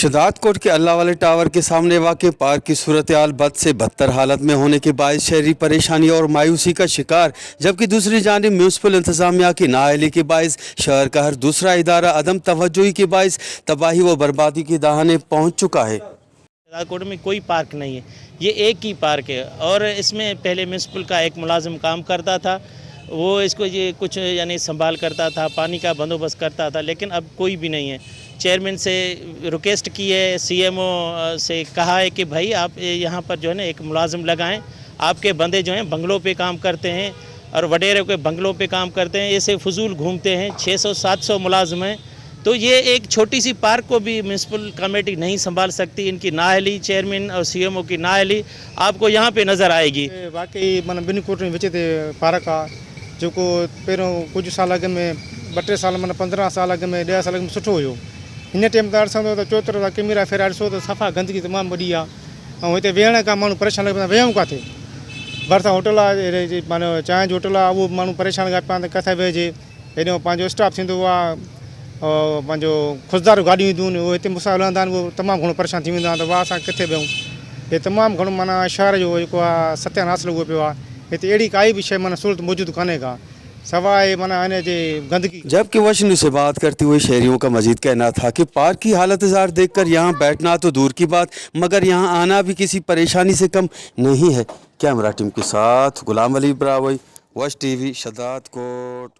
शदातकोट के अल्लाह वाले टावर के सामने वाक़ पार्क की सूरत हाल बद से बदतर हालत में होने के बायस शहरी परेशानी और मायूसी का शिकार, जबकि दूसरी जानिब म्यूनसिपल इंतज़ामिया की नाअहली के बायस शहर का हर दूसरा इदारा अदम तवज्जोही के बायस तबाही व बर्बादी की दहाने पहुँच चुका है। शहदादकोट में कोई पार्क नहीं है, ये एक ही पार्क है और इसमें पहले म्यूनसिपल का एक मुलाजिम काम करता था, वो इसको ये कुछ यानी संभाल करता था, पानी का बंदोबस्त करता था, लेकिन अब कोई भी नहीं है। चेयरमैन से रिक्वेस्ट की है, सीएमओ से कहा है कि भाई आप यहाँ पर जो है ना एक मुलाजिम लगाएं, आपके बंदे जो हैं बंगलों पे काम करते हैं और वडेरे के बंगलों पे काम करते हैं, ऐसे फजूल घूमते हैं, 600-700 मुलाजिम हैं। तो ये एक छोटी सी पार्क को भी म्यूनसिपल कमेटी नहीं संभाल सकती। इनकी नाअहली, चेयरमैन और सीएमओ की नाअहली आपको यहाँ पे नज़र आएगी। वाकई माना ॿिनि कोटनि जे विच ते पार्क आहे, जेको पहिरियों कुझु साल अॻु में ॿ टे साल माना 15 साल अॻु में 10 साल अॻु में सुठो हुयो। हिन टाइम त ॾिसंदो त चौतरफ़ कैमरा फेराए ॾिसो त सफ़ा गंदगी तमामु वॾी आहे ऐं हिते वेहण खां माण्हू परेशान लॻा पिया, वेहूं किथे? भरिसां होटल आहे, माना चांहि जो होटल आहे, उहो माण्हू परेशान लॻा पिया आहिनि त किथे वेहिजे। हेॾो पंहिंजो स्टाफ थींदो आहे, पंहिंजो खुशदार गाॾियूं ईंदियूं आहिनि, उहे हिते मूंसां हलंदा आहिनि, उहो तमामु घणो परेशान थी वेंदा आहिनि त वाह असां किथे वेहूं। हे तमामु घणो माना शहर जो जेको आहे सत्यानाश लॻो पियो आहे। हिते अहिड़ी काई बि शइ माना सहूलियत मौजूदु कान्हे का, सवाइ माना हिन जे गंदगी। जबकि वश न्यूज़ से बात करते हुए शहरियों का मजीद कहना था कि पार्क की हालत ज़ार देखकर यहाँ बैठना तो दूर की बात, मगर यहाँ आना भी किसी परेशानी से कम नहीं है। कैमरा टीम के साथ गुलाम अली ब्रावई, वश टीवी, शहदादकोट।